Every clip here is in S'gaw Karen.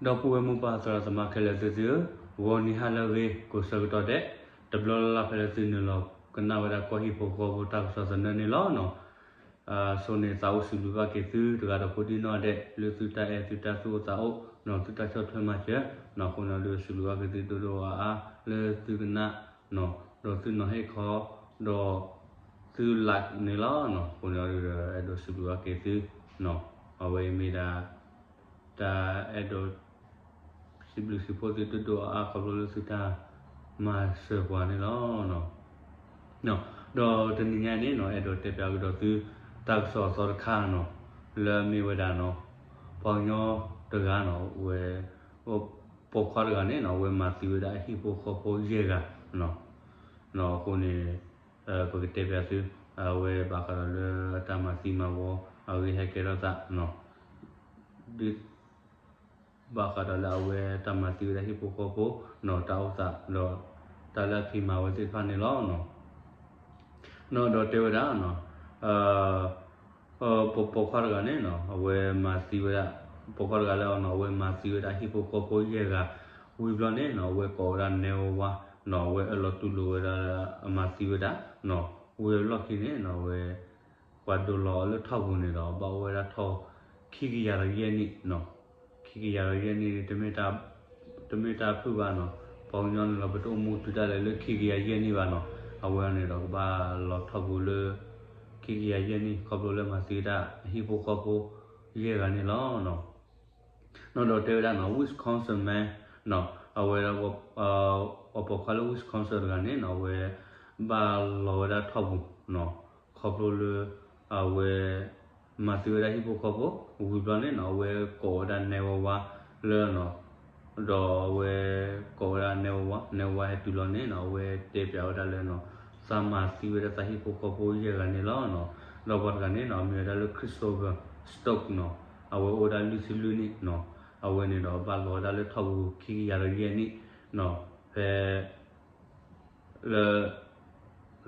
ဒီပုၢ်ဝဲၢ်မိၢ်ပၢ်သရၣ်သမါခဲလၢာ်သုသုဧၢ, ဂီၤနံၤဟါလၢအဂ့ၤ ကိးဆၢကတီၢ်ဒဲး, တဘျီလၢ်လၢ်ဖဲလၢသုနုာ်လီၤကနၣ်ဝဲဒၣ်ကီၢ်ဟံၣ်ဖိဃီဖိတၢ်ကစီၣ်သနၢၣ်န့ၣ်လီၤ. အဆိန့ၣ်သးအိၣ်စံးဘျုးဘၣ်က့ၤသုတဂၤဒီးကိးဒံၣ်နီၣ်ဒဲး လၢသုတၢ်အဲၣ်သုတၢ်သူၣ်အိၣ်သးအိၣ် ဒီးသုတၢ်ဆီၣ်ထွဲမၤစၢၤ, အဃိန့ၣ်ဒုးစံးဘျုးဘၣ်က့ၤသုဒိၣ်ဒိၣ်အါအါလၢသုကနၣ် ဒီးသုနီၤဟ့ၣ်ခီ ဒီးသု like န့ၣ်လီၤ. အဃိန့ၣ်ဒုးအဲၣ်ဒိးစံးဘျုးဘၣ်က့ၤသု, အဝဲအံၤမ့ၢ်ဒၣ် တၢ်အဲၣ်ဒိး စံးဘျုးစံးဖှိၣ်သုဒိၣ်ဒိၣ်အါအါခီဖျိလၢသုတၢ်မၤစၢၤပှၤန့ၣ်လီၤ. ဒီးတနံၤညါန့ၣ်နီၤ အဲၣ်ဒိးတဲပၠးကဒီးသု တၢ်ကစီၣ်အသီတခါနီၤ လၢအမ့ၢ်ဝဲဒၣ်နီၤ ပှၤကညီတဂၤနီၤ ဝဲ ပိာ်ခွါတဂၤန့ၣ်နီၤ အဝဲမၤသံဝဲဒၣ်အဟံၣ်ဖိဃီဖိယဲၢ်ဂၤ, အဃိန့ၣ် ပကတဲပၠးသု အဝဲဘၣ်ဃးဒီးလၢအတၢ်မၤသံမၤဝီ အဂ့ၢ်ဟဲကဲထီၣ်သး ဒ် ဘၣ်ဃးဒီးလၢအဝဲတၢ်မၤသံဝဲဒၣ်ဟံၣ်ဖိဃီဖိ နီၤတၢ်အိၣ်သး ဒီးတၢ်လၢအဖံးမၤဝဲသ့ၣ်တဖၣ်န့ၣ်လီၤ. နီၤဒီးတဲဝဲဒၣ် ပပိာ်ခွါတဂၤန့ၣ်နီၤ အဝဲမၤသံဝဲဒၣ် ပိာ်ခွါတဂၤလၢအနီၤ အဝဲမၤသံဝဲဒၣ်ဟံၣ်ဖိဃီဖိယဲၢ်ဂၤ ဝံၤဘျီန့ၣ်နီၤ အဝဲကိးဝဲဒၣ်နဲဝဲဝါ နီၤ အဝဲအၢၣ်လီၤတူၢ်လိာ်ဝဲဒၣ်လၢအမၤသံဝဲဒၣ် နီၤ ဝံၤအလီၢ်ခံန့ၣ်နီၤ အဝဲ ပှၤဒိးလီၤအီၤလၢထီၣ်ပူၤန့ၣ်ဒီး ဘၣ်အိၣ်ဝဲဒၣ်ထီၣ်ခံကယၤဒီးယဲၢ်နံၣ်နီၤ ခံကယၤဒီးယဲၢ်နံၣ်န့ၣ် တမ့ၢ်တၢ်ဖုၣ်ဘၣ်နီၤ ပှၤကညီန့ၣ်လီၤ ပတအိၣ်မူတုၤတၢ်လဲာ်လၢခံကယၤယဲၢ်နံၣ်ဘၣ်နီၤ အဝဲန့ၣ်ဒီးကဘၣ်လီၤထီၣ်ပူၤလၢ ခံကယၤယဲၢ်နံၣ် ခီဖျိလၢမၤသံဝဲဒၣ်အဟံၣ်ဖိဃီဖိယဲၢ်ဂၤန့ၣ်လီၤ. နီၤဒီးတဲဝဲဒၣ်နီၤ Wisconsin မ့ၢ်နီၤ အဝဲဒၣ် ပှၤပိာ်ခွါလၢ Wisconsin တဂၤန့ၣ်နီၤ အဝဲ ဘၣ်လီၤဝဲဒၣ်ထီၣ်ပူၤနီၤ ခီဖျိလၢ အဝဲ မၤသံဝဲဒၣ်ဟံၣ်ဖိဃီဖိ ဝံၤဘျီန့ၣ်နီၤ အဝဲကိးဝဲဒၣ်နဲဝဲဝါလၢနီၤ ဒီးအဝဲ ကိးဝဲဒၣ်နဲဝဲဝါ နဲဝဲဝါဟဲတုၤလီၤန့ၣ်နီၤ အဝဲတဲပၠးဝဲဒၣ်လၢနီၤ သးမၤသံဝဲဒၣ်သးဟံၣ်ဖိဃီဖိယဲၢ်ဂၤန့ၣ်လီၤ. ဒီးပှၤတဂၤန့ၣ်နီၤ မ့ၢ်ဝဲဒၣ်လၢ Christopher Stokes နီၤ အဝဲအိၣ်ဝဲဒၣ်လွံၢ်ဆံလွံၢ်နံၣ်နီၤ အဝဲန့ၣ်ဒီးဘၣ်လီၤဝဲဒၣ်လၢထီၣ်ပူၤခံကယၤဒီးယဲၢ်နံၣ်နီၤ ဖဲ လၢ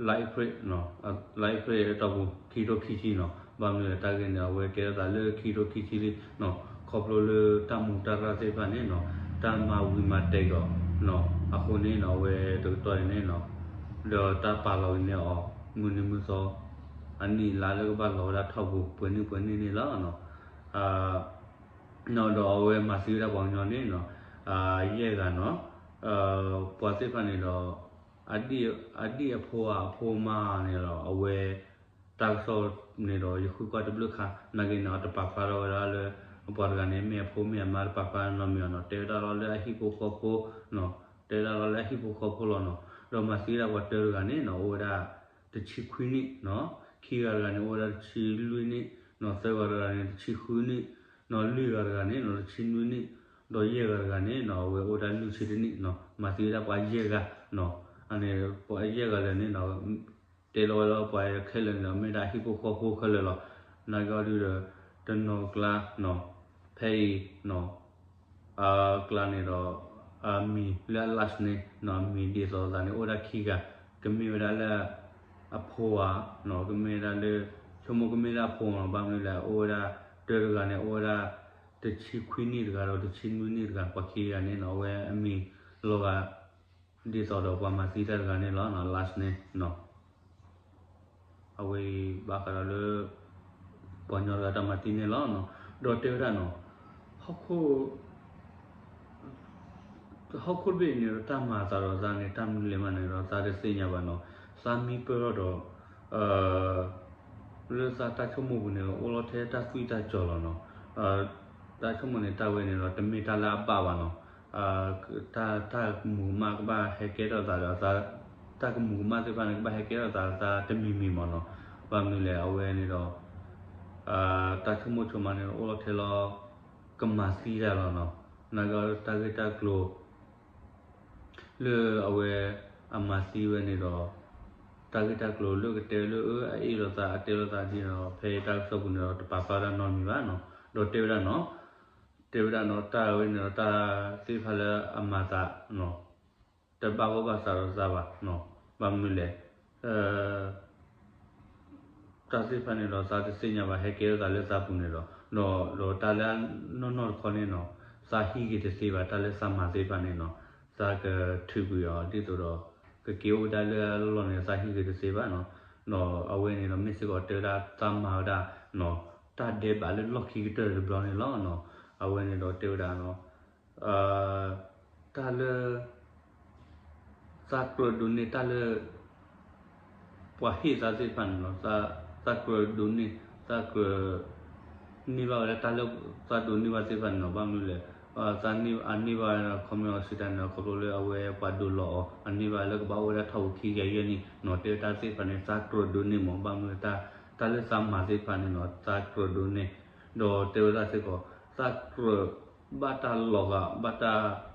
Lakeport နီၤ Lakeport အတီၢ်ပူၤ ခံထိခံဆံနီၤ ဘၣ်မနုၤလဲၣ် တၢ်ဂ့ၢ်န့ၣ် အဝဲကဲထီၣ်သးလၢခံထိခံဆံလံနီၤ ခီဖျိလၢတၢ်မူးတၢ်ရၢ်သ့ၣ်တဖၣ်န့ၣ်နီၤ တၢ်မၤဝံၤမၤတဲာ်က့ၤအီၤနီၤ အဃိန့ၣ်နီၤ အဝဲတကတီၢ်အံၤန့ၣ်နီၤ ဒီးတၢ်ပာ်လီၤက့ၤန့ၢ်အီၤ မုၢ်နံၤမုၢ်သီ အနံၣ်အလါလၢကဘၣ်လီၤဝဲဒၣ်ထီၣ်ပူၤ ပှဲၤနံၣ်ပှဲၤနံၣ်န့ၣ်လီၤ. နီၤဒီးအဝဲမၤသံဝဲဒၣ်ပှၤကညီန့ၣ်နီၤ ယဲၢ်ဂၤနီၤ ပှၤသ့ၣ်တဖၣ်န့ၣ်ဒီး အဒံၣ်အဖိအဖိအမါန့ၣ်ဒီး အဝဲ တၢ်ကစီၣ်န့ၣ်ဒီး ယဃုကွၢ်တဘျုးခါ နာ်က့န့ၣ် အတပာ်ဖျါထီၣ်ဝဲဒၣ်လၢ အပှၤတဂၤန့ၣ် မ့ၢ်အဖိမ့ၢ်အမါတပာ်ဖျါနီတမံၤအီၤနီၤ တဲဝဲဒၣ်လီၤလၢအဟံၣ်ဖိဃီဖိနီၤ တဲဝဲဒၣ်လီၤလၢအဟံၣ်ဖိဃီဖိလီၤနီၤ ဒီးမၤသံဝဲဒၣ်ပှၤတၢတဂၤန့ၣ်နီၤ အိၣ်ဝဲဒၣ် တဆံခွံနံၣ်နီၤ ခံဂၤတဂၤန့ၣ် အိၣ်ဝဲဒၣ်တဆံလွံၢ်နံၣ်နီၤ သၢဂၤတဂၤန့ၣ် တဆံဃုနံၣ်နီၤ လွံၢ်ဂၤတဂၤန့ၣ်နီၤ တဆံနွံနံၣ် ဒီးယဲၢ်ဂၤတဂၤန့ၣ်နီၤ အဝဲအိၣ်ဒၣ်လွံၢ်ဆံတနံၣ်နီၤ မၤသံဝဲဒၣ်ပှၤယဲၢ်ဂၤနီၤ အန့ၣ် ပှၤယဲၢ်ဂၤလၢာ်န့ၣ်နီၤ တဲလီၤဝဲလၢပှၤခဲလၢာ်န့ၣ်ဒီး မ့ၢ်ဒၣ်ဟံၣ်ဖိဃီဖိခဲလၢာ်လီၤ. နာ်က့အီၤဒုဒီး တနီၤကျါနီၤ ဖဲအံၤနီၤ အကျါန့ၣ်ဒီး အမံၤလၢအ last name နီၤ အမံၤဒ်သိးသးန့ၣ် အိၣ်ဒၣ်ခံဂၤ ကမ့ၢ်ဝဲဒၣ်လၢ အဖိဧါနီၤ ကမ့ၢ်ဝဲဒၣ်လၢ ဆိကမိၣ်ကမ့ၢ်ဒၣ်အဖိနီၤ ဘၣ်မနုၤလဲၣ် အိၣ်ဝဲဒၣ် တၢတဂၤန့ၣ် အိၣ်ဝဲဒၣ် တဆံခွံနံၣ်တဂၤဒီး တဆံနွံနံၣ်တဂၤ ပှၤခံဂၤန့ၣ်နီၤ အဝဲအမံၤလီၤဂာ် ဒ်သိးဒီးပှၤမၤသံတၢ်တဂၤန့ၣ်လီၤနီၤ last name နီၤ အဝဲအံၤဘၣ်ဃးဒီးလၢ ပှၤကညီတဂၤတၢ်မၤသံန့ၣ်လီၤနီၤ ဒီးတဲဝဲဒၣ်နီၤ ဟီၣ်ခိၣ် ဟီၣ်ခိၣ်တဘ့ၣ်အံၤန့ၣ်ဒီး တၢ်မၤအသးဒီးသးန့ၣ် တၢ်မနုၤလဲၣ်မးန့ၣ်ဒီး သးတသ့ၣ်ညါဘၣ်နီၤ သးမံပၢၢ်ထီၣ်ဒီး လၢသးတၢ်ဆိကမိၣ်ပူၤန့ၣ်ဒီး အိၣ်လီၤထဲတၢ်သွံၣ်တၢ်စီၤလီၤနီၤ တၢ်ဆိကမိၣ်န့ၣ် တၢ်ဝဲန့ၣ်ဒီး တမ့ၢ်တၢ်လၢအဘၣ်ဘၣ်နီၤ တၢ် တၢ်ကမူၤကမၣ်ကဘၣ်ဟဲကဲထီၣ်သးဒီး တၢ်ကမူၤကမၣ်သ့ၣ်တဖၣ်န့ၣ် ကဘၣ်ဟဲကဲထီၣ်သး သးတမံၤမံၤမးနီၤ ဘၣ်မနုၤလဲၣ် အဝဲန့ၣ်ဒီး တၢ်ဆိကမိၣ်ဆိကမးန့ၣ်ဒီး အိၣ်လီၤထဲလီၤ ကမၤသံတၢ်လီၤနီၤ နာ်က့တၢ်ဂ့ၢ်တၢ်ကျိၤ လၢအဝဲ အမၤသံဝဲန့ၣ်ဒီး တၢ်ဂ့ၢ်တၢ်ကျိၤလၢကတဲလၢအအ့ၣ်လိာ်သး အတဲလိာ်သးဒ်န့ၣ်ဒီး ဖဲအံၤတၢ်ကစီၣ်ပူၤန့ၣ်ဒီး တပာ်ဖျါဝဲဒၣ်နီတမံၤဘၣ်နီၤ ဒီးတဲဝဲဒၣ်နီၤ တဲဝဲဒၣ်နီၤ တၢ်ဝဲန့ၣ်ဒီး တၢ်သ့ၣ်တဖၣ်လၢအမၤသးနီၤ တဘၣ်ဂီၢ်ဘၣ်စးဒီးသးဘၣ် ဘၣ်မနုၤလဲၣ် တၢ်သ့ၣ်တဖၣ်န့ၣ်ဒီး သးတသ့ၣ်ညါဘၣ် ဟဲကဲထီၣ်သးလၢသးပူၤန့ၣ်ဒီး ဒီးတၢ်လၢအနီၢ်နီၢ်တခီန့ၣ်နီၤ သးဟံးက့ၤတသ့ဘၣ် တၢ်လၢသးမၤသ့ၣ်တဖၣ်န့ၣ်နီၤ, သးကထုးကွံာ်အီၤဒ်သိးဒီး ကက့ၤအိၣ်ဝဲဒၣ်လၢအလီၢ်န့ၣ် သးဟံးက့ၤတသ့ဘၣ်နီၤ. ဒီးအဝဲန့ၣ်ဒီး မ့ၢ်စ့ၢ်ကီးတဲဝဲဒၣ်သးမၤဝဲဒၣ်နီၤ, တၢ်ဒဲးဘးလၢလီၢ်ခံကတၢၢ်တဘျီန့ၣ်လီၤနီၤ. အဝဲန့ၣ်ဒီးတဲဝဲဒၣ်နီၤ တၢ်လၢ သးကြၢးဒိးန့ၢ်တၢ်လၢ ပှၤဟ့ၣ်သးသ့ၣ်တဖၣ်န့ၣ်နီၤ, သးကြၢးဒိးန့ၢ်, သးကြၢး န့ၢ်ဘၣ်ဝဲဒၣ်တၢ်လၢ သးဒိးန့ၢ်ဘၣ်သ့ၣ်တဖၣ်န့ၣ်နီၤ, ဘၣ်မနုၤလဲၣ်, သးန့ၢ်, အန့ၢ်ဘၣ်ဝဲဒၣ် ခီပညီစံးတၢ်န့ၣ် ခီဖျိလၢအဝဲပှၤဒိးလီၤအီၤ, အန့ၢ်ဘၣ်လၢကဘၣ်အိၣ်ဝဲဒၣ်ထီၣ်ပူၤခံကယၤယဲၢ်နံၣ်နီၤ, တဲဝဲတၢ်သ့ၣ်တဖၣ်န့ၣ် သးကြၢးဒိးန့ၢ်မး, ဘၣ်မနုၤလဲၣ်, တၢ်လၢသးမၤသ့ၣ်တဖၣ်န့ၣ်နီၤ သးကြၢးဒိးန့ၢ်, ဒီးတဲဝဲဒၣ်စ့ၢ်ကီး သးကြၢး ဘၣ်တၢ်လီၤဂာ် ဘၣ်တၢ်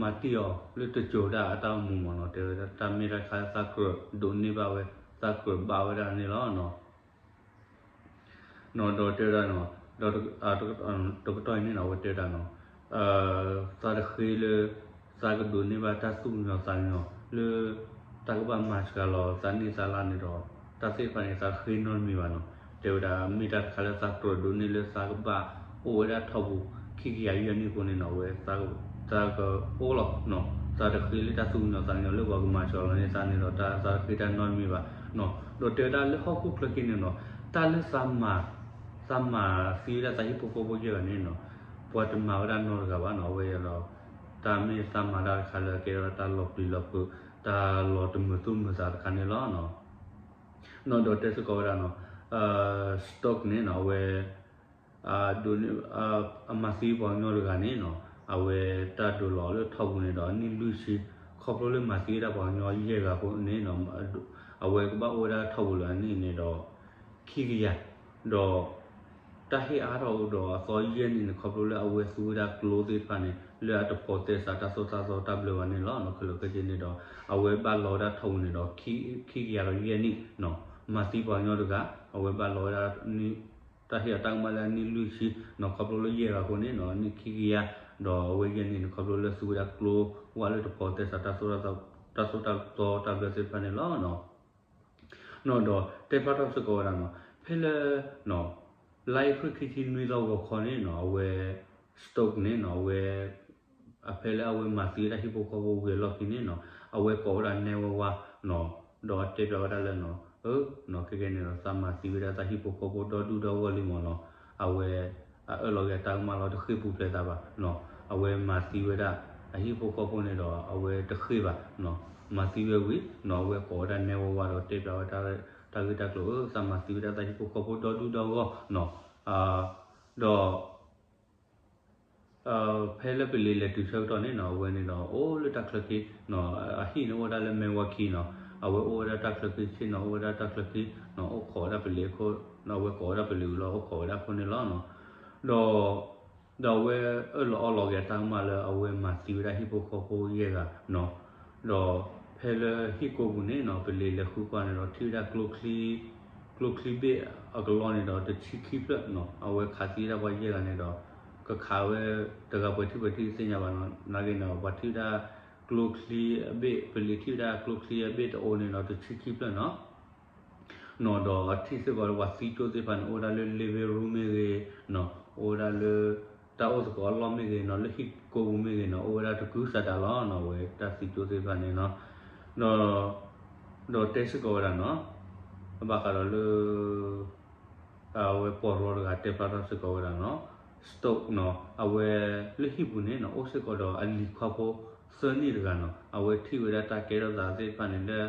မၤတံၢ်အီၤလၢတစိၤဒၣ်အတၢ်အိၣ်မူမးနီၤ, တဲဝဲဒၣ်တၢ်မ့ၢ်တၢ်တခါလၢသးကြၢးဒိးန့ၢ်ဘၣ်ဝဲ, သးကြၢးဘၣ်ဝဲဒၣ်န့ၣ်လီၤနီၤ. နီၤဒီးတဲဝဲဒၣ်နီၤ, ဒီး တကတီၢ်အံၤန့ၣ်နီၤ အဝဲတဲဝဲဒၣ်နီၤ, သးတဃ့လၢ သးကဒိးန့ၢ်ဘၣ်တၢ်သူၣ်ကညီၤသးကညီၤလၢ တၢ်ကဘၣ်မၤစှၤလီၤသးန့ၢ်သးလၢ်န့ၣ်ဒီး တၢ်သ့ၣ်တဖၣ်န့ၣ် သးတဃ့နီတမံၤဘၣ်နီၤ, တဲဝဲဒၣ်မ့ၢ်တၢ်တခါလၢသးကြၢးဒိးန့ၢ်လၢသးကဘၣ်အိၣ်ဝဲဒၣ်ထီၣ်ပူၤ ခံကယၤယဲၢ်နံၣ်အဃိန့ၣ်နီၤ, အဝဲ သးကအိၣ်လီၤနီၤ, သးတဃ့လၢတၢ်သူၣ်ကညီၤသးကညီၤလၢပှၤကမၤစှၤလီၤန့ၢ်သးန့ၣ်ဒီး တၢ်သးတဃ့တၢ်နီတမံၤဘၣ်နီၤ, ဒီးတဲဝဲဒၣ်လၢဟီၣ်ခိၣ်ချၢက့ၤန့ၣ်နီၤ, တၢ်လၢသးမၤ သးမၤသံဝဲဒၣ်သးဟံၣ်ဖိဃီဖိယဲၢ်ဂၤန့ၣ်နီၤ, ပှၤတမၤဝဲဒၣ်နီတဂၤဘၣ်နီၤ, အဝဲဒီး တၢ်မ့ၢ်သးမၤတၢ်တခါလၢအကဲထီၣ်တၢ်လီၤပျံၤလီၤဖုး တၢ်လီၤတမုာ်သူၣ်မုာ်သးတခါန့ၣ်လီၤနီၤ. နီၤဒီးတဲစ့ၢ်ကီးဝဲဒၣ်နီၤ, Stoke န့ၣ်နီၤ အဝဲ ဒိးန့ၢ် အမၤသံပှၤကညီတဂၤန့ၣ်နီၤ, အဝဲတၢ်ဒိးလီၤအီၤလၢထီၣ်ပူၤန့ၣ်ဒီး အနံၣ်လွံၢ်ဆံ, ခီဖျိလၢမၤသံဝဲဒၣ်ပှၤကညီယဲၢ်ဂၤအဃိန့ၣ်နီၤ, အဝဲကဘၣ်အိၣ်ဝဲဒၣ်ထီၣ်ပူၤလၢအနံၣ်န့ၣ်ဒီး ခံကယၤ, ဒီး တၢ်ဟ့ၣ်အါထီၣ်ဒီးအသီယဲၢ်နံၣ်န့ၣ် ခီဖျိလၢအဝဲသူဝဲဒၣ်ကျိသ့ၣ်တဖၣ်န့ၣ် လၢအတဖိးသဲစးတၢ်သိၣ်တၢ်သီတၢ်ဘျၢဘၣ်န့ၣ်လီၤ. ခဲလၢာ်ခဲဆ့န့ၣ်ဒီး အဝဲဘၣ်လီၤဝဲဒၣ်ထီၣ်ပူၤန့ၣ်ဒီး ခံကယၤဒီးယဲၢ်နံၣ်နီၤ, မၤသံပှၤကညီတဂၤ အဝဲဘၣ်လီၤဝဲဒၣ် တၢ်ဟ့ၣ်အီၤတၢ်ကမၣ်လၢအနံၣ်လွံၢ်ဆံနီၤ, ခီဖျိလၢယဲၢ်ဂၤအဃိန့ၣ်နီၤ အနံၣ်ခံကယၤ, ဒီးအဝဲယဲၢ်နံၣ်န့ၣ် ခီဖျိလၢသူဝဲဒၣ်ကျိဝဲလၢတဖိးသဲစး တၢ်သိၣ်တၢ်သီတၢ်ဘျၢသ့ၣ်တဖၣ်န့ၣ်လီၤ. နီၤဒီးတဲဖျါထီၣ်စ့ၢ်ကီးဝဲဒၣ်နီၤ, ဖဲလၢ လါအ့ဖြ့ၣ်ခံဆံနွံသီဂီၤခီန့ၣ်နီၤ အဝဲ Stoke န့ၣ်နီၤ အဝဲ အဖဲလၢအဝဲမၤသံဝဲဒၣ်ဟံၣ်ဖိဃီဖိဝံၤအလီၢ်ခံန့ၣ်နီၤ အဝဲကိးဝဲဒၣ်နဲဝဲဝါနီၤ, ဒီးတဲပၠးဝဲဒၣ်လၢနီၤ အၢ နီၤ ခဲကဲန့ၣ်ဒီး သးမၤသံဝဲဒၣ်သးဟံၣ်ဖိဃီဖိဒီဒူၣ်ဒီဂီၢ်လံမးနီၤ, အဝဲ အအၢၣ်လီၤက့ၤအတၢ်ကမၣ်လီၤ တဃ့ၢ်ပူၤဖျဲးသးဘၣ်နီၤ, အဝဲမၤသံဝဲဒၣ် အဟံၣ်ဖိဃီဖိန့ၣ်ဒီး အဝဲတဃ့ၢ်ဘၣ်, မၤသံဝဲဝံၤနီၤ အဝဲကိးဝဲဒၣ်နဲဝဲဝါဒီးတဲပၠးဝဲဒၣ် တၢ်ဂ့ၢ်တၢ်ကျိၤ အၢ သးမၤသံဝဲဒၣ်သးဟံၣ်ဖိဃီဖိဒီဒူၣ်ဒီဂီၢ်နီၤ, ဒီး ဖဲလၢပလံၤလဲၤတုၤဆၢကတီၢ်န့ၣ်နီၤ အဝဲန့ၣ်ဒီးအိၣ်လၢတၢ်ချၢခံနီၤ, အဟံၣ်န့ၣ်အိၣ်ဝဲဒၣ်လၢ Milwaukee နီၤ, အဝဲအိၣ်ဝဲဒၣ်တၢ်ချၢခံဆ့နီၤ အိၣ်ဝဲဒၣ်တၢ်ချၢခံနီၤ အိၣ်ခိးဝဲဒၣ်ပလံၤအခိၣ်, အဝဲကိးဝဲဒၣ်ပလံၤဝံၤလီၤ အိၣ်ခိးဝဲဒၣ်အခိၣ်န့ၣ်လီၤနီၤ, ဒီး ဒီးအဝဲအၢၣ်လီၤအီလီၤက့ၤအတၢ်ကမၣ်လၢအဝဲမၤသံဝဲဒၣ်ဟံၣ်ဖိဃီဖိယဲၢ်ဂၤနီၤ, ဒီးဖဲလၢဟံၣ်ကိးပူၤန့ၣ်နီၤ ပလံၤလဲၤဃုကွၢ်န့ၣ်ဒီး ထံၣ်ဝဲဒၣ် ကျိချံဘ့ၣ်အကလီန့ၣ်ဒီး တဆံခံဖျၢၣ်နီၤ, အဝဲခးသံဝဲဒၣ်ပှၤယဲၢ်ဂၤန့ၣ်ဒီး ကခးဝဲတဂၤပှဲၤထံၣ်ပှဲၤထံၣ်သ့ၣ်ညါဘၣ်နီၤ, နာ်က့န့ၣ် ပှၤထံၣ်ဝဲဒၣ်ကျိချံအဘ့ၣ် ပလံၤထံၣ်ဝဲဒၣ်ကျိချံအဘ့ၣ်တအိၣ်န့ၣ်ဒီး တဆံခံဖျၢၣ်နီၤ နီၤ ဒီးအထံၣ်စ့ၢ်ကီးလၢပှၤသံကၠိသ့ၣ်တဖၣ်န့ၣ် အိၣ်ဝဲဒၣ်လၢ living room မ့ၢ်ဂ့ၤနီၤ, အိၣ်ဝဲဒၣ်လၢ တၢ်အိၣ်သကိးအလီၢ်မ့ၢ်ဂ့ၤနီၤ, လၢဟံၣ်ကိးပူၤမ့ၢ်ဂ့ၤနီၤ, အိၣ်ဝဲဒၣ်တကုၤစးဒးလီၤနီၤ, အဝဲတၢ်သံကၠိသ့ၣ်တဖၣ်န့ၣ်နီၤ, ဒီး ဒီးတဲစ့ၢ်ကီးဝဲဒၣ်နီၤ, ဘၣ်ဃးဒီးလၢ အဝဲပီၢ်ရီတဂၤတဲဖျါထီၣ်စ့ၢ်ကီးဝဲဒၣ်နီၤ, Stoke နီၤ, အဝဲလၢဟံၣ်ပူၤန့ၣ်နီၤ အိၣ်စ့ၢ်ကီးဒီးအလံၤခွါဖိသၢနံၣ်တဂၤနီၤ, အဝဲထံၣ်ဝဲဒၣ်တၢ်ကဲထီၣ်သးသ့ၣ်တဖၣ်န့ၣ်လၢ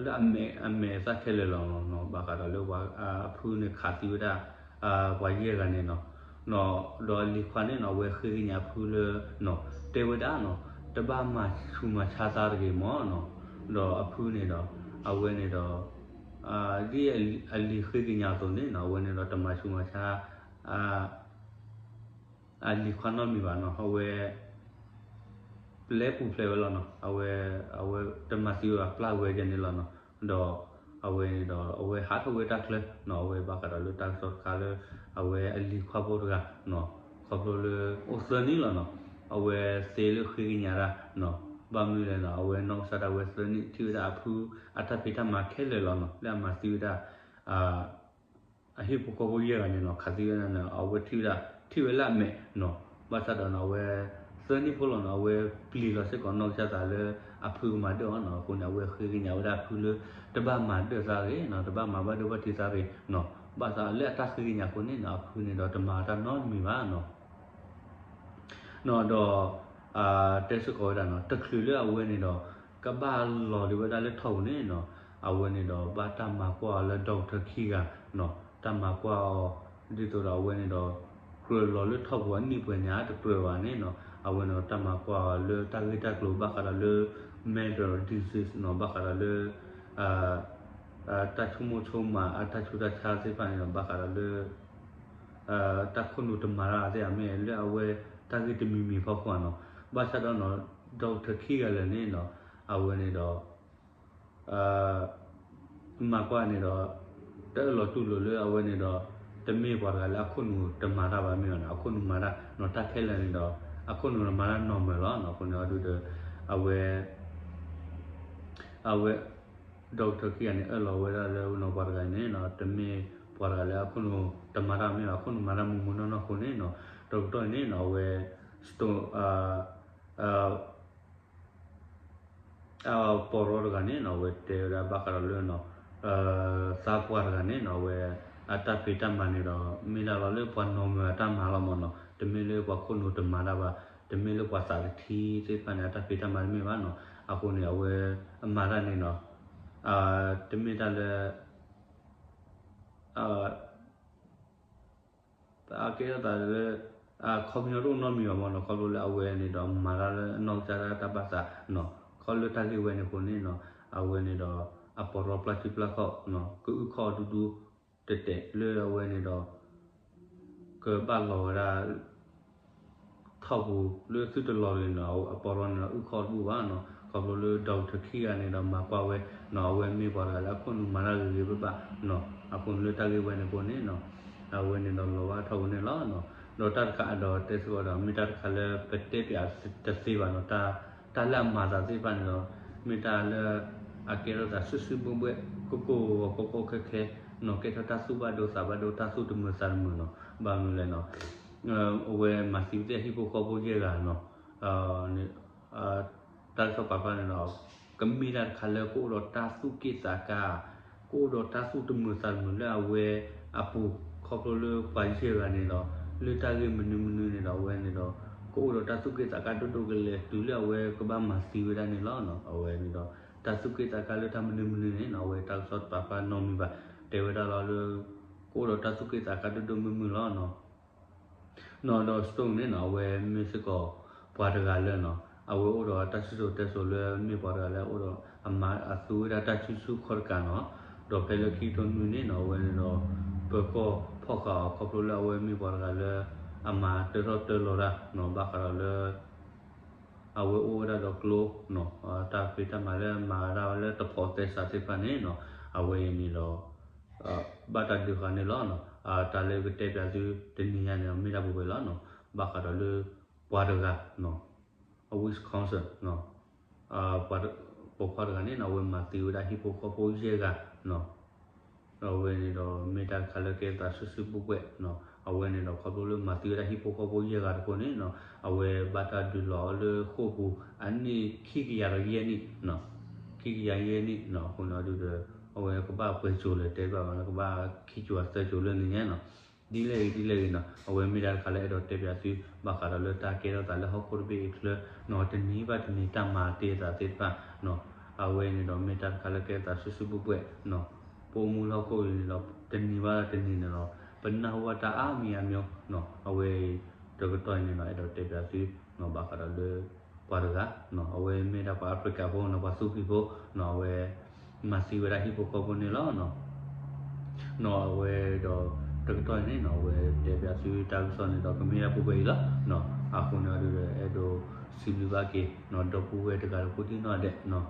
လၢအမဲာ်အမဲာ်အသၣ်ခဲလၢာ်လီၤနီၤ, ဘၣ်ဃးဒီးလၢပှၤအဖုန့ၣ်ခးသံဝဲဒၣ် ပှၤယဲၢ်ဂၤန့ၣ်နီၤ, ဒီးအလံၤခွါန့ၣ်နီၤ အဝဲဃ့ကညးအဖုလၢ တဲဝဲဒၣ်နီၤ တဘၣ်မၤဆူးမၤဆါသးတဂ့ၤမးနီၤ, ဒီးအဖုန့ၣ်ဒီး အဝဲန့ၣ်ဒီး ဒ်အလံၤဃ့ကညးအသိးန့ၣ်နီၤ အဝဲန့ၣ်ဒီးတမၤဆူးမၤဆါ အလံၤခွါနီတမံၤဘၣ်နီၤ, အဝဲ ပျဲပူၤဖျဲးဝဲလီၤနီၤ, အဝဲ အဝဲတမၤသံဝဲဘၣ် ပျၢ်ဝဲဒၣ်န့ၣ်လီၤနီၤ, ဒီးအဝဲန့ၣ်ဒီး အဝဲဟးထီၣ်ဝဲတၢ်ချၢနီၤ, အဝဲဘၣ်ဃးဒီးလၢတၢ်ကစီၣ်တခါလၢ အဝဲအလံၤခွါဖိတဂၤနီၤ, ခီဖျိလၢအိၣ်သၢနံၣ်လီၤနီၤ, အဝဲသ့လၢဃ့ကညးတၢ်နီၤ, ဘၣ်မနုၤလဲၣ်နီၤ, အဝဲနီၢ်ကစၢ်ဒၣ်ဝဲသၢနံၣ် ထံၣ်ဝဲဒၣ်အဖုအတၢ်ဖံးတၢ်မၤခဲလၢာ်လီၤနီၤ, လၢအမၤသံဝဲဒၣ် အဟံၣ်ဖိဃီဖိယဲၢ်ဂၤန့ၣ်နီၤ, ခးသံဝဲဒၣ်န့ၣ် အဝဲထံၣ်ဝဲဒၣ် ထံၣ်ဝဲလၢအမဲာ်နီၤ, ဘၣ်ဆၣ်ဒီးနီၤ အဝဲ သၢနံၣ်ဖိလီၤနီၤ အဝဲပျံၤလီၤစ့ၢ်ကီးနီၢ်ကစၢ်သးလၢအဖုကမၤဒၢၣ်အီၤနီၤ, အဃိန့ၣ် အဝဲဃ့ကညးဝဲဒၣ်အဖုလၢ တဘၣ်မၤဒၢၣ်သးတဂ့ၤနီၤ, တဘၣ်မၤဘၣ်ဒိဘၣ်ထံးသးတဂ့ၤနီၤ, ဘၣ်ဆၣ်လၢအတၢ်ဃ့ကညးအဃိန့ၣ်နီၤ အဖုန့ၣ်ဒီးတမၤတၢ်နီတမံၤဘၣ်နီၤ. နီၤဒီး တဲစ့ၢ်ကီးဝဲဒၣ်နီၤ တချုးလၢအဝဲန့ၣ်ဒီး ကဘၣ်လီၤဒံးဝဲဒၣ်လၢထီၣ်ပူၤန့ၣ်နီၤ, အဝဲန့ၣ်ဒီးဘၣ်တၢ်မၤကွၢ်အီၤလၢ doctor ခံဂၤနီၤ, တၢ်မၤကွၢ်အီၤ ဒ်သိးဒီးအဝဲန့ၣ်ဒီး ကြၢးလီၤလၢထီၣ်ပူၤအနံၣ်ပှဲၤန့ၣ် တကြၢးဘၣ်န့ၣ်နီၤ, အဝဲန့ၣ်ဒီးတၢ်မၤကွၢ်အီၤလၢတၢ်ဂ့ၢ်တၢ်ကျိၤဘၣ်ဃးဒီးလၢ mental disease နီၤ, ဘၣ်ဃးဒီးလၢ တၢ်ဆိကမိၣ်ဆိကမး အတၢ်ဆူးတၢ်ဆါသ့ၣ်တဖၣ်န့ၣ်ဒီး ဘၣ်ဃးဒီးလၢ တၢ်ခိၣ်နူာ်တမၤတၢ်သ့ၣ်တဖၣ်မ့ၢ်လၢအဝဲတၢ်ဂ့ၢ်တမံၤမံၤဖီခိၣ်ဧါနီၤ, ဘၣ်ဆၣ်ဒီးနီၤ doctor ခံဂၤလၢာ်န့ၣ်နီၤ, အဝဲန့ၣ်ဒီး မၤကွၢ်န့ၣ်ဒီး တအၢၣ်လီၤတူၢ်လိာ်လၢအဝဲန့ၣ်ဒီး တမ့ၢ်ပှၤတဂၤလၢအခိၣ်နူာ်တမၤတၢ်ဘၣ်မ့ၢ်နီၤ, အခိၣ်နူာ်မၤတၢ်နီၤ, တၢ်ခဲလၢာ်န့ၣ်ဒီး အခိၣ်နူာ်မၤတၢ်နီၤမၢၤလီၤနီၤ, အဃိန့ၣ်အဒုဒီး အဝဲ အဝဲ doctor ခံဂၤန့ၣ် အၢၣ်လီၤဝဲဒၣ်လၢနီၤ ပှၤတဂၤန့ၣ်နီၤ တမ့ၢ်ပှၤတဂၤလၢအခိၣ်နူာ်တမၤတၢ်မ့ၢ်ဘၣ်, အခိၣ်နူာ်မၤတၢ်မုာ်မုာ်နီၢ်နီၢ်အဃိန့ၣ်နီၤ, တကတီၢ်အံၤန့ၣ်နီၤ အဝဲ stone ပီၢ်ရီတဂၤန့ၣ်နီၤ အဝဲတဲဝဲဒၣ်ဘၣ်ဃးဒီးလၢ သးပှၢ်တဂၤန့ၣ်နီၤ အဝဲ အတၢ်ဖံးတၢ်မၤန့ၣ်ဒီး မ့ၢ်ဒၣ်လီၤလၢပှၤနီၤမၢၤအတၢ်မၤလီၤမ့ၢ်နီၤ, တမ့ၢ်လၢပှၤခိၣ်နူာ်တမၤတၢ်ဘၣ်, တမ့ၢ်လၢပှၤသးတထံသ့ၣ်တဖၣ်န့ၣ် အတၢ်ဖံးတၢ်မၤတမ့ၢ်ဘၣ်နီၤ, အဃိန့ၣ် အဝဲအမၤတၢ်န့ၣ်နီၤ တမ့ၢ်တၢ်လၢ အကဲထီၣ်သးလၢ အခီပညီတအိၣ်နီတမံၤဘၣ်မ့ၢ်နီၤ, ခီဖျိလၢအဝဲန့ၣ်ဒီး မၤတၢ်လၢအနီၢ်ကစၢ်ဒၣ်တၢ်ဘၣ်သးနီၤ, ခီဖျိလၢတၢ်ဂ့ၢ်ဝဲန့ၣ်အဃိန့ၣ်နီၤ, အဝဲန့ၣ်ဒီး အပီၢ်ရီပျၢ်ထံပျၢ်ကီၢ် ကအုၣ်ခီၣ်ဒူဒူ တဲာ်တဲာ်လၢအဝဲန့ၣ်ဒီး ကဘၣ်လီၤဝဲဒၣ် ထီၣ်ပူၤလၢသုတလီၤတဂ့ၤနီၤ, အပီၢ်ရီန့ၣ်ဒီး အုၣ်ခီၣ်တဘူၣ်ဘၣ်နီၤ, ခီဖျိလၢ doctor ခံဂၤန့ၣ်ဒီး မၤကွၢ်ဝဲနီၤ, အဝဲမ့ၢ်ပှၤတဂၤလၢအခိၣ်နူာ်မၤတၢ်ဂ့ၤဂ့ၤဘၣ်ဘၣ်နီၤ, အဃိန့ၣ်လၢတၢ်ဂ့ၢ်ဝဲန့ၣ်အဃိန့ၣ်နီၤ, အဝဲန့ၣ်ဒီးလီၤဘၣ်ထီၣ်ပူၤန့ၣ်လီၤနီၤ, ဒီးတၢ်တခါဒီးတဲစ့ၢ်ကီးဒီး မ့ၢ်တၢ်တခါလၢပတဲပၠးတသ့ဘၣ်နီၤ, တၢ်လၢအမၤသးသ့ၣ်တဖၣ်န့ၣ်ဒီး မ့ၢ်တၢ်လၢ အကဲထီၣ်သးစုစုဘှဲၣ်ဘှဲၣ် ကိၢ်ကိၢ်ဂီၤဂီၤ ကီကီခဲခဲနီၤ, ကဲထီၣ်တၢ်သူၣ်ဘၣ်ဒိသးဘၣ်ဒိ တၢ်သူၣ်တမုာ်သးတမုာ်နီၤ, ဘၣ်မနုၤလဲၣ်နီၤ, အဝဲမၤသံဝဲသ့ၣ်အဟံၣ်ဖိဃီဖိယဲၢ်ဂၤနီၤ, တၢ်ကစီၣ်ပာ်ဖျါန့ၣ်ဒီး ကမ့ၢ်တၢ်တခါလၢကအိၣ်ဒီးတၢ်သူၣ်က့ၣ်သးကါ, ကအိၣ်ဒီးတၢ်သူၣ်တမုာ်သးတမုာ်လၢအဝဲအပူၤ ခီဖျိလၢပှၤယဲၢ်ဂၤန့ၣ်ဒီး လၢတၢ်ဂ့ၢ်မနုၤမနုၤန့ၣ်ဒီး အဝဲန့ၣ်ဒီး ကအိၣ်ဒီးတၢ်သူၣ်က့ၣ်သးကါဒိၣ်ဒိၣ်ကလဲာ် တုၤလၢအဝဲကဘၣ်မၤသံဝဲဒၣ်န့ၣ်လီၤ. အဝဲန့ၣ်ဒီး တၢ်သူၣ်က့ၣ်သးကါလၢတၢ်မနုၤမနုၤန့ၣ်နီၤ အဝဲတၢ်ကစီၣ်တပာ်ဖျါနီတမံၤဘၣ်, တဲဝဲဒၣ်လီၤလၢ ကအိၣ်ဒီးတၢ်သူၣ်က့ၣ်သးကါဒိၣ်ဒိၣ်မုၢ်မုၢ်လီၤနီၤ. နီၤဒီး Stone န့ၣ်နီၤ အဝဲမ့ၢ်စ့ၢ်ကီးပှၤတဂၤလၢနီၤ အဝဲအိၣ်ဒီးတၢ်စံၣ်စိၤတဲစိၤလၢမ့ၢ်ပှၤတဂၤလၢအအိၣ်ဒီးအမၤအသူဝဲဒၣ်တၢ်စုဆူၣ်ခီၣ်တကးနီၤ, ဒီးဖဲလၢခံကထိနွံန့ၣ်နီၤ အဝဲန့ၣ်ဒီး ပၢၤကီၢ်ဖီၣ်ဃာ်အီၤခီဖျိလၢအဝဲမ့ၢ်ပှၤတဂၤလၢ အမၤတၢထီၣ်တၢလီၤတၢ်နီၤ ဘၣ်ဃးဒီးလၢ အဝဲအိၣ်ဝဲဒၣ်ဒီးကျိနီၤ, တၢ်ဖံးတၢ်မၤလၢမၤဝဲဒၣ်လၢတဖိးသဲစးသ့ၣ်တဖၣ်န့ၣ်နီၤ အဝဲအံၤန့ၣ်ဒီး ဘၣ်တၢ်ဒုးဃာ်န့ၣ်လီၤ. တၢ်လၢကတဲပၠးသုတနံၤညါန့ၣ် မ့ၢ်ဒၣ်ပူၤဝဲလီၤနီၤ, ဘၣ်ဃးဒီးလၢပှၤတဂၤနီၤ အ Wisconsin နီၤ ပိာ်ခွါတဂၤန့ၣ်နီၤ အဝဲမၤသံဝဲဒၣ်ဟံၣ်ဖိဃီဖိယဲၢ်ဂၤနီၤ အဝဲန့ၣ်ဒီး မ့ၢ်တၢ်တခါလၢကဲသးစုစုဘှဲၣ်ဘှဲၣ်နီၤ, အဝဲန့ၣ်ဒီး ခီဖျိလၢမၤသံဝဲဒၣ်ဟံၣ်ဖိဃီဖိယဲၢ်ဂၤတခီန့ၣ်နီၤ, အဝဲဘၣ်တၢ်ဒုးလီၤအီၤလၢဃိာ်ပူၤ အနံၣ်ခံကယၤဒီးယဲၢ်နံၣ်နီၤ, ခံကယၤယဲၢ်နံၣ်နီၤ, အဃိန့ၣ်ဒုးဒီး အဝဲကဘၣ်ပှဲၤစိၤလဲၣ်တဲဘၣ်ဘၣ်လၢ ကဘၣ်ခံစိၤအသၢစိၤလၢနံၤညါနီၤ, ဒ်လဲၣ်ဂ့ၤဒ်လဲၣ်ဂ့ၤနီၤ, အဝဲမ့ၢ်တၢ်တခါလၢအဲၣ်ဒိးတဲပၠးသု ဘၣ်ဃးဒီးလၢတၢ်ကဲထီၣ်သးလၢဟီၣ်ခိၣ်တဘ့ၣ်အံၤချၢနီၤ, တနံၤဘၣ်တနံၤတၢ်မၤတ့ၢ်အသးသ့ၣ်တဖၣ်နီၤ, အဝဲန့ၣ်ဒီးမ့ၢ်တၢ်တခါလၢကဲသးစုစုဘှဲၣ်ဘှဲၣ်နီၤ, ပအိၣ်မူလၢဟီၣ်ခိၣ်အံၤန့ၣ်ဒီး တနံၤဘၣ်တနံၤန့ၣ်ဒီး ပနၢ်ဟူဘၣ်တၢ်အါမံၤအါမျိၤနီၤ, အဝဲအံၤ တကတီၢ်အံၤန့ၣ်ဒီး အဲၣ်ဒိးတဲပၠးသုနီၤ, ဘၣ်ဃးဒီးလၢ ပှၤတဂၤနီၤ, အဝဲမ့ၢ်ဒၣ်ပှၤအဖရံကၤဖိနီၤ, ပှၤသူဖံးဖိနီၤ, အဝဲ မၤသံဝဲဒၣ်ဟံၣ်ဖိဃီဖိန့ၣ်လီၤနီၤ. နီၤအဝဲဒီး တကတီၢ်အံၤန့ၣ်နီၤ, အဝဲတဲပၠးသုတၢ်ကစီၣ်န့ၣ်ဒီး ကမ့ၢ်ဒၣ်ပူၤကွံာ်အံၤလီၤနီၤ. အဃိန့ၣ်အဒုဒီး အဲၣ်ဒိးစံးဘျုးဘၣ်က့ၤနီၤ, ဒီပုၢ်ဝဲၢ်တဂၤဒီးကိးဒံနီၢ်ဒဲးနီၤ,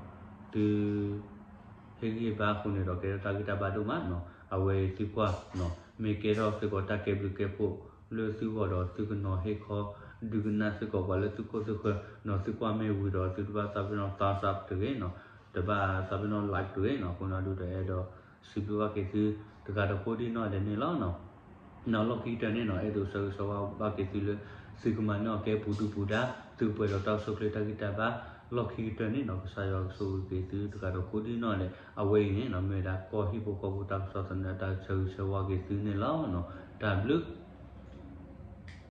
သု ဟ့ၣ်ဂံၢ်ဘါအဃိန့ၣ်ဒီး ကဲထီၣ်တၢ်ဂံၢ်တၢ်ဘါဒိၣ်မးနီၤ. အဝဲအံၤသုကွၢ်နီၤ, မ့ၢ်ကဲထီၣ်စ့ၢ်ကီးတၢ်ကဲဘျုးကဲဖှိၣ်လၢသုဂီၢ်ဒီး သုကနီၤဟ့ၣ်ခီ ဒုးကနၣ်စ့ၢ်ကီးပှၤလၢသုခိၣ်သုဃၢၤနီၤ, သုကွၢ်မ့ၢ်ဝံၤဒီး သုတဘၣ်သးပ့ၤနီၣ် thumbs up တဂ့ၤနီၤ, တဘၣ်သးပ့ၤနီၣ် like တဂ့ၤနီၤ. အဃိန့ၣ်အဒုဒီး အဲၣ်ဒိးစံးဘျုးဘၣ်က့ၤသု တဂၤဒီးကိးဒံနီၢ်ဒဲးန့ၣ်လီၤနီၤ. လီၢ်ခံကတၢၢ်န့ၣ်နီၤ အဲၣ်ဒိးဆၢဂ့ၤဆၢဝါဘၣ်က့ၤသုလၢ သုကမၤန့ၢ်အီၣ်ကဲပူၤဒုၣ်ပူၤဒါ, သုကပှဲၤဒီးတၢ်အိၣ်ဆူၣ်အိၣ်ချ့တၢ်ဂံၢ်တၢ်ဘါ, လီၢ်ခံကတၢၢ်န့ၣ်နီၤ ကစၢ်ယွၤကဆိၣ်ဂ့ၤက့ၤသုတဂၤဒီးကိးဒံနီၢ်လဲၣ်. အဝဲအံၤန့ၣ်နီၤ မ့ၢ်ဝဲဒၣ်ကီၢ်ဟံၣ်ဖိဃီဖိတၢ်ကစီၣ်သန့တၢ်ဆၢဂ့ၤဆၢဝါက့ၤသုန့ၣ်လီၤ. တၢ်ဘျုး